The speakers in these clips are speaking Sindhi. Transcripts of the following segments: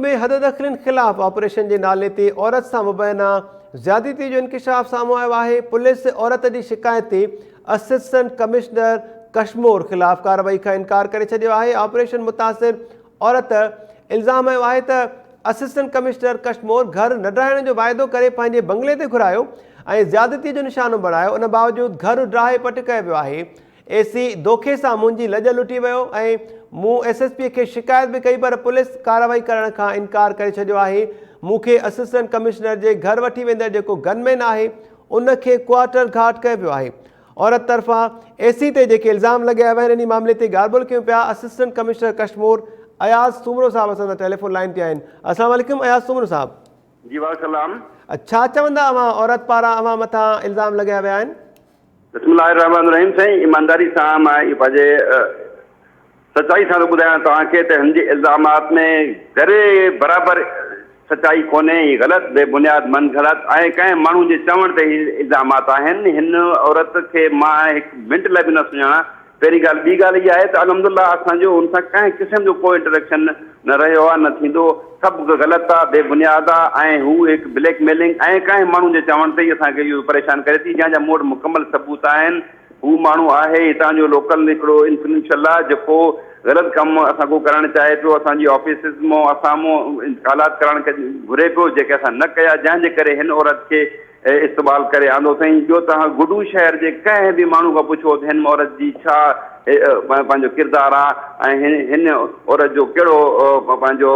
۾ حددخلين خلاف آپريشن جي نالي تي عورت سان مبينا زيادتي جو انڪشاف سامهون آيو آهي، پوليس عورت جي شڪايت تي اسسٽنٽ ڪمشنر ڪشمور خلاف ڪارروائي کان انڪار ڪري ڇڏيو آهي، آپريشن متاثر عورت الزام هنيو آهي ته اسسٽنٽ ڪمشنر ڪشمور گهر نه ڊاهڻ جو واعدو ڪري پنهنجي بنگلي تي گهرايو ۽ زيادتي جو نشانو بڻايو ان باوجود گهر ڊاهي پٽ ڪيو ويو آهي، اي سي دوکي سان منهنجي لڄ لٽي ويو ۽ مون ايس ايس پي کي شڪايت به ڪئي پر پوليس ڪارروائي ڪرڻ کان انڪار ڪري ڇڏيو آهي، مون کي اسسٽنٽ ڪمشنر جي گهر وٺي ويندڙ جيڪو گن مين آهي ان کي ڪوارٽر گهاٽ ڪيو ويو آهي. عورت طرفان اي سي تي جيڪي الزام لڳايا ويا آهن انهي معاملي تي ڳالهه ٻولهه ڪيون پيا اسسٽنٽ ڪمشنر ڪشمور اياز سومرو صاحب اسان سان ٽيليفون لائين تي آهن السلام عليڪم اياز سومرو صاحب. جي وعليڪم السلام. ڇا چوندا اوهان عورت پاران اوهان مٿان الزام لڳايا ويا آهن. بسم الله الرحمٰن الرحيم سائين ايمانداري سان مان اهو پنهنجي سچائي سان ٿو ٻڌايان توهان کي ته هن جي الزامات ۾ ذري برابر سچائي ڪونهي هي غلط بي بنياد من گهڙت ۽ ڪنهن ماڻهو جي چوڻ تي هي الزامات آهن هن عورت کي مان هڪ منٽ لاء به نه سڃاڻان پهرين ڳالهه ٻي ڳالهه اها آهي ته الحمدالله اسان جو ان سان ڪنهن قسم جو ڪو انٽريڪشن نه رهيو آهي نه ٿيندو سڀ غلط آهي بي بنياد آهي ۽ هو هڪ بليڪ ميلنگ ۽ ڪنهن ماڻهو جي چوڻ تي ئي اسان کي اهو پريشان ڪري ٿي جنهن جا مون وٽ مڪمل ثبوت آهن هو ماڻهو آهي هتان جو لوڪل هڪڙو انفلوئنشل آهي جيڪو غلط ڪم اسان کان ڪرائڻ چاهي پيو اسان جي آفيسز مون اسان مون انتقالات ڪرائڻ گهري پيو جيڪي اسان نه ڪيا جنهن جي ڪري هن عورت کي استعمال ڪري آندو اٿئين. ٻيو توهان گڊو شهر جي ڪنهن به ماڻهو کان پڇو ته هن عورت جي ڇا پنهنجو ڪردار آ ۽ هن عورت جو ڪهڙو پنهنجو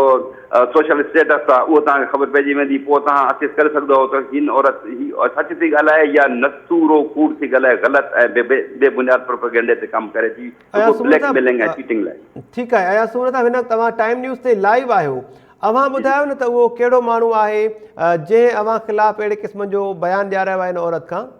سوشل اسٽيٽس آ اهو توهان کي خبر پئجي ويندي پوء توهان اسيس ڪري سگهندؤ ته هن عورت هي سچ ٿي ڳالهائي يا نسورو ڪوڙ ٿي ڳالهائي غلط ۽ بي بنياد پروپيگنڊي تي ڪم ڪري ٿي رڳو بليڪ ميلنگ ۽ چيٽنگ لاء. ٺيڪ آهي اياز سومرو صاحب هن وقت اوهان ٽائيم نيوز تي لائيو آهيو اوهان ٻڌايو نه ته اهو ڪهڙو ماڻهو آهي جنهن اوهان خلاف اهڙي قسم جو بيان ڏيارايو آهي ان عورت کان؟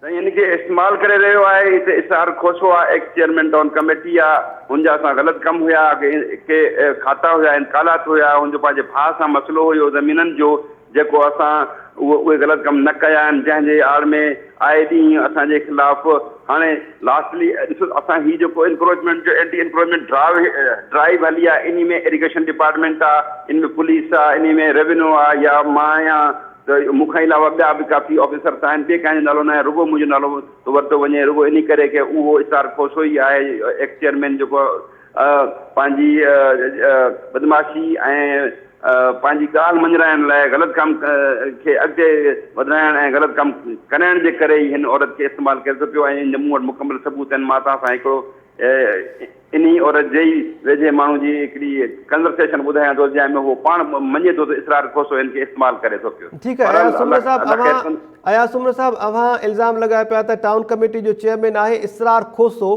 سائين هن کي استعمال ڪري رهيو آهي هتي اسرار کوسو آ ايڪس چيئرمين ٽائون ڪميٽي آ هن جا اسان غلط ڪم هيا ڪي کاتا هيا انتقالات هيا هن جو پنهنجي ڀاء سان مسئلو هيو زمينن جو جيڪو اسان اهو اهي غلط ڪم نه ڪيا آهن جنهن جي آڙ ۾ آئي ڏينهن اسان جي خلاف هاڻي لاسٽلي ڏسو اسان هي جيڪو انڪروچمينٽ جو اينٽي انڪروچمينٽ ڊرائيو هلي آهي انهي ۾ اريگيشن ڊپارٽمينٽ آهي ان ۾ پوليس آهي انهي ۾ ريونيو آهي يا مان آهيان ته مون کان علاوه ٻيا به ڪافي آفيسرس آهن ٻئي ڪنهن جو نالو ناهي رڳو منهنجو نالو ٿو ورتو وڃي رڳو انهي ڪري ڪي اهو اسرار کوسو ئي آهي ايڪس چيئرمين جيڪو پنهنجي بدمعاشي ۽ پنهنجي ڳالهه مڃرائڻ لاء غلط ڪم کي اڳتي وڌرائڻ ۽ غلط ڪم ڪرائڻ جي ڪري ئي هن عورت کي استعمال ڪري ٿو پيو ۽ ان جا مون وٽ مڪمل ثبوت آهن مان توهان سان هڪڙو انهي عورت جي ئي ويجهي ماڻهو جي هڪڙي ڪنورسيشن ٻڌايان ٿو جنهن ۾ هو پاڻ مڃي ٿو ته اسرار کوسو هن کي استعمال ڪري ٿو پيو. ٺيڪ آهي اياز سومرو صاحب اوهان اياز سومرو صاحب اوهان الزام لڳايو پيا ته ٽائون ڪميٽي جو چيئرمين آهي اسرار کوسو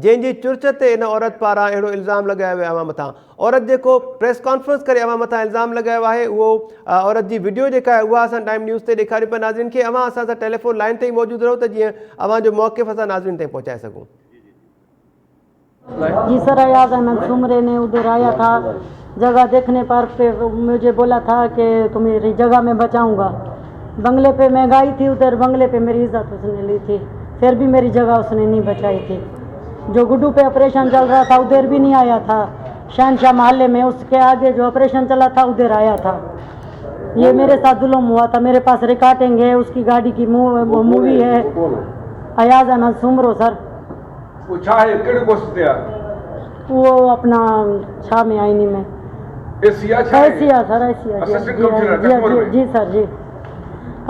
جنهن جي چرچ تي ان عورت پاران اهڙو الزام لڳايو ويو اوهان مٿان عورت جيڪو پريس ڪانفرنس ڪري اوهان مٿان الزام لڳايو آهي اهو عورت جي وڊيو جيڪا آهي اها اسان ٽائيم نيوز تي ڏيکاريون پيا ناظرين کي اوهان اسان سان ٽيليفون لائين تي ئي موجود رهو ته جيئن اوهان جو موقف اسان ناظرين تائين پهچائي سگهون. जी सर अयाज अहमद सुमरे ने उधर आया था जगह देखने पर पे मुझे बोला था कि तुम्हारी जगह मैं बचाऊंगा बंगले पे मैं गई थी उधर बंगले पे मेरी इज्जत उसने ली थी फिर भी मेरी जगह उसने नहीं बचाई थी जो गुड्डू पे ऑपरेशन चल रहा था उधर भी नहीं आया था शहनशाह मोहल्ले में उसके आगे जो ऑपरेशन चला था उधर आया था ये मेरे साथ जुल्म हुआ था मेरे पास रिकॉर्डिंग है उसकी गाड़ी की मूवी है अयाज अहमद सुमरो सर اهو ڇا آهي ڪهڙي پوسٽ تي آهي؟ اهو اپنا ڇا ۾ آئيني ۾. اي سي آ ڇا آهي؟ اي سي آ سر اي سي آ اسسٽنٽ ڪمشنر ڪشمور ۾. جي سر جي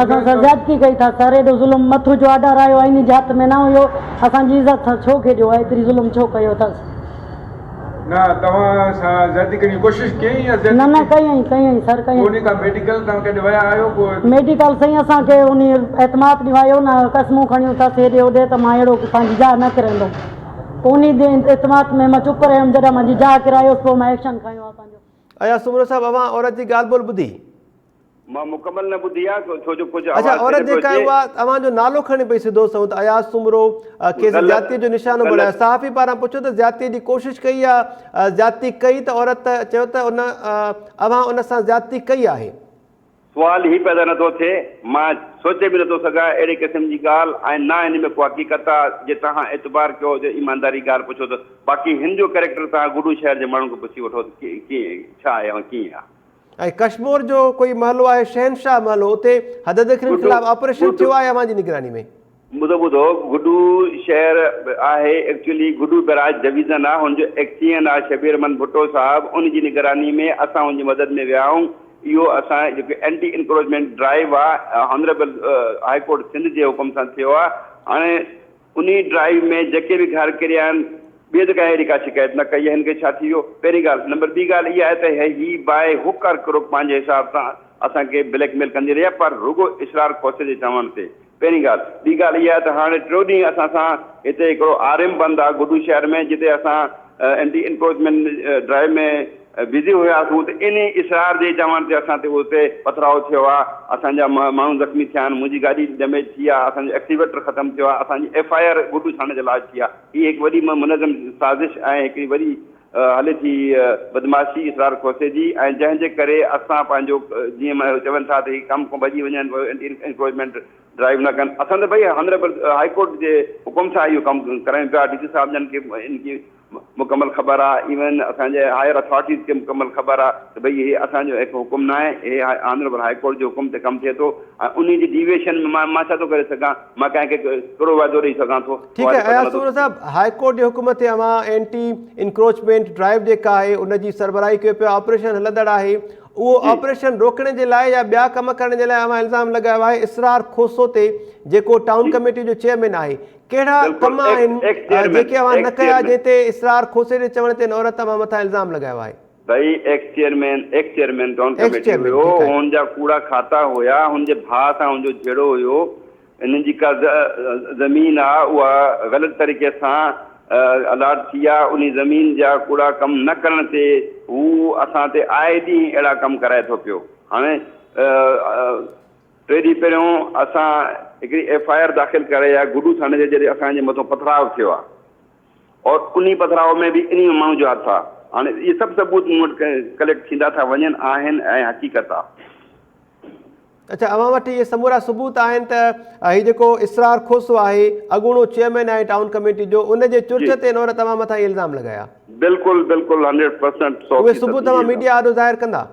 اسان سان زيادتي ڪئي ٿا سر ايڏو ظلم مٿو جو آرڊر آيو آئيني جي هٿ ۾ نه هيو اسان جي عزت سان ڇو کيڏيو آ ايتري ظلم ڇو ڪيو اٿس. نه توهان سان زيادتي ڪرڻ جي ڪوشش ڪيائين يا زيادتي نه نه ڪيائين ڪيائين سر ڪيائين. پوء انهي کان ميڊيڪل توهان ڪڏهن ويا آهيو پوء. ميڊيڪل سائين اسان کي انهي اعتماد ڏيوايو نه قسمون کڻيون اٿس هيڏي هوڏي ته مان اهڙو پنهنجي جاء نه ڪرائيندم پوء انهي جي اعتماد ۾ مان چپ رهيم جڏهن منهنجي جاء ڪرايوس پوء مان ايڪشن کنيو آهي پنهنجو. اياز سومرو صاحب اوهان عورت جي ڳالهه ٻولهه ٻڌي. مان مڪمل نه ٻڌي آ ڇو جو ڪجهه اڇا آواز عورت ڪري پيو جيڪا اچي. اها اوهان جو نالو کڻي پئي سڌو سنئون ته اياز سومرو کيس غلط زيادتي جو نشانو بڻايو غلط صحافي پاران پڇيو ته زيادتي جي ڪوشش ڪئي يا زيادتي ڪئي ته عورت چيو ته ان اوهان ان سان زيادتي ڪئي آهي. سوال ئي پيدا نٿو ٿئي مان سوچي به نٿو سگهان اهڙي قسم جي ڳالهه ۽ نه هن ۾ ڪو حقيقت آ جي توهان اعتبار ڪيو جو ايمانداري ڳالهه پڇو ته باقي هن جو ڪريڪٽر توهان گڊو شهر جي ماڻهن کان پڇي وٺو ته ڪيئن ڇا آهي ۽ ڪيئن آ. ۽ ڪشمور جو ڪوئي محلو آهي شهنشاهه محلو اتي حد دخلين خلاف آپريشن ٿيو آهي اوهان جي نگراني ۾؟ ٻڌو ٻڌو گڊو شهر آهي ايڪچولي گڊو بئراج ڊويزن آ هن جو ايڪسيئن آ شبير احمد ڀٽو صاحب ان جي نگراني ۾ اسان ان جي مدد ۾ ويا آهيون اهو اسان جيڪو اينٽي انڪروچمينٽ ڊرائيو آ آنريبل هائي ڪورٽ سنڌ جي حڪم سان ٿيو آ هاڻي انهي ڊرائيو ۾ جيڪي به گهر ڪريا آهن ٻئي ته ڪنهن اهڙي ڪا شڪايت نه ڪئي آهي هن کي ڇا ٿي ويو پهرين ڳالهه نمبر ٻي ڳالهه اها آهي ته هي باء هڪ اور ڪروڪ پنهنجي حساب سان اسان کي بليڪ ميل ڪندي رهي آ پر رڳو اسرار کوسي جي چوڻ تي پهرين ڳالهه. ٻي ڳالهه اها آهي ته هاڻي ٽيون ڏينهن اسان سان هتي هڪڙو آر ايم بند آهي گڊو شهر ۾ جتي اسان اينٽي انڪروچمينٽ ڊرائيو ۾ بزي هياسون ته انهي اصرار جي چوڻ تي اسان تي اتي پٿراء ٿيو آهي اسان جا ماڻهو زخمي ٿيا آهن منهنجي گاڏي ڊيميج ٿي آهي اسان جو ايڪسيويٽر ختم ٿيو آهي اسان جي ايف I R Guddu ٿاڻي تي لاج ٿي آهي هي هڪ وڏي منظم سازش ۽ هڪڙي وڏي هلي ٿي بدمعاشي اسرار کوسي جي ۽ جنهن جي ڪري اسان پنهنجو جيئن چون ٿا ته هي ڪم کان ڀڄي وڃن اينٽي انڪروچمينٽ ڊرائيو نه ڪن اسان ته ڀئي آنريبل هائي ڪورٽ جي حڪم سان اهو ڪم ڪرايون پيا ڊي سي صاحب جن کي ان جي مڪمل خبر آهي ايون اسان جي هائر اٿارٽيز کي مڪمل خبر آهي ته ڀئي هي اسان جو هڪ حڪم نه آهي هي آنريبل هائي ڪورٽ جي حڪم تي ڪم ٿئي ٿو ۽ انهي جي ڊيويشن ۾ مان مان ڇا ٿو ڪري سگهان مان ڪنهن کي ڪهڙو وعدو ڏئي سگهان ٿو؟ ٺيڪ آهي اياز سومرو صاحب، هاء ڪورٽ جي حڪم تي اوهان اينٽي انڪروچمينٽ ڊرائيو جيڪا آهي ان جي سربراهي ڪيو پيا آپريشن هلندڙ آهي اهو آپريشن روڪڻ جي لاء يا ٻيا ڪم ڪرڻ جي لاء اوهان الزام لڳايو آهي اسرار کوسو تي جيڪو ٽائون ڪميٽي جو چيئرمين آهي ڪهڙا ڪم آهن جيڪي اوهان نه ڪيا جنهن تي اسرار کوسي جي چوڻ تي ان عورت اوهان مٿان الزام لڳايو آهي. ڀئي ex chairman ex chairman town committee هيو هن جا ڪوڙا کاتا هيا هن جي ڀاء سان هن جو جهيڙو هيو هنن جي ڪا زمين آ اها غلط طريقي سان الاٽ ٿي آ انهي زمين جا ڪوڙا ڪم نه ڪرڻ تي هو اسان تي آئي ڏينهن اهڙا ڪم ڪرائي ٿو پيو هاڻي ٽي ڏينهن پهريون اسان هڪڙي ايف I R داخل ڪرائي آ گڊو ٿاڻي تي جڏهن اسان جي مٿو پٿراء ٿيو آ اور انهي پٿراء ۾ به انهي ماڻهو جو هٿ آ هاڻي اهي سڀ ثبوت مون وٽ ڪليڪٽ ٿيندا ٿا وڃن آهن ۽ حقيقت آ. اڇا اوهان وٽ اهي سمورا ثبوت آهن ته هي جيڪو اسرار کوسو آهي اڳوڻو چيئرمين آهي ٽائون ڪميٽي جو ان جي چرچ تي هن عورت اوهان مٿان اهي الزام لڳايا. بلڪل بلڪل هنڊريڊ پرسنٽ سو اهي ثبوت اوهان ميڊيا آڏو ظاهر ڪندا؟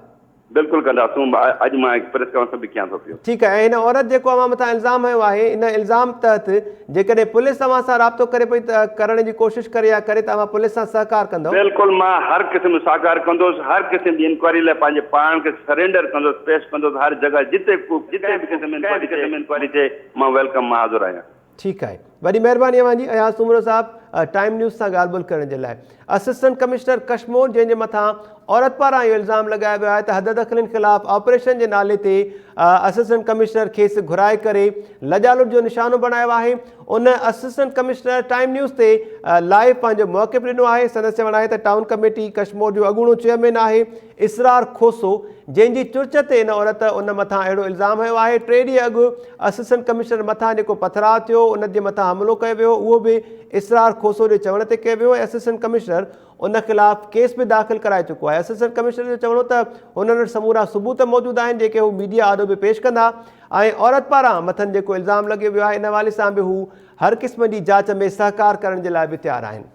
بلڪل ڪنداسون اڄ مان هڪ پريس ڪانفرنس به ڪيان ٿو پيو. ٺيڪ آهي ۽ هن عورت جيڪو اوهان مٿان الزام هنيو آهي ان الزام تحت جيڪڏهن پوليس اوهان سان رابطو ڪري پئي ته ڪرڻ جي ڪوشش ڪري يا ڪري ته اوهان پوليس سان سهڪار ڪندؤ؟ بلڪل مان هر قسم جو سهڪار ڪندس هر قسم جي انڪوائري لاء پنهنجي پاڻ کي سرينڊر ڪندس پيش ڪندس هر جڳهه جتي ڪنهن به قسم جي انڪوائري ٿئي مان welcome مان حاضر آهيان. ٺيڪ آهي وڏي مهرباني اوهان جي اياز سومرو صاحب ٽائيم نيوز سان ڳالهه ٻولهه ڪرڻ جي لاء اسسٽنٽ ڪمشنر ڪشمور جنهن جي مٿان عورت پاران اهو الزام لڳايو ويو آهي ته حد دخلين خلاف آپريشن جي نالي تي اسسٽنٽ ڪمشنر کيس گهرائي ڪري لڄالٽ جو نشانو بڻايو آهي ان اسسٽنٽ ڪمشنر ٽائيم نيوز تي لائيو پنهنجو موقف ڏنو آهي سندس چوڻ آهي ته ٽائون ڪميٽي ڪشمور جو اڳوڻو چيئرمين آهي اسرار کوسو جنهن جي چرچ تي ان عورت ان مٿان اهڙو الزام هنيو آهي. ٽي ڏينهن اڳ اسسٽنٽ ڪمشنر مٿان جيڪو پٿراء ٿيو ان جي مٿان حملو ڪيو ويو اهو به اسرار کوسو جي چوڻ تي ڪيو ويو ۽ اسسٽنٽ ڪمشنر ان خلاف ڪيس به داخل ڪرائي چڪو آهي. اسسٽنٽ ڪمشنر جو چوڻ هو ته هنن وٽ سمورا ثبوت موجود آهن جيڪي هو ميڊيا آڏو به پيش ڪندا ۽ عورت پاران مٿن جيڪو الزام لڳيو ويو آهي ان حوالي سان به هو هر قسم جي جاچ ۾ سهڪار ڪرڻ جي لاء به تيار آهن.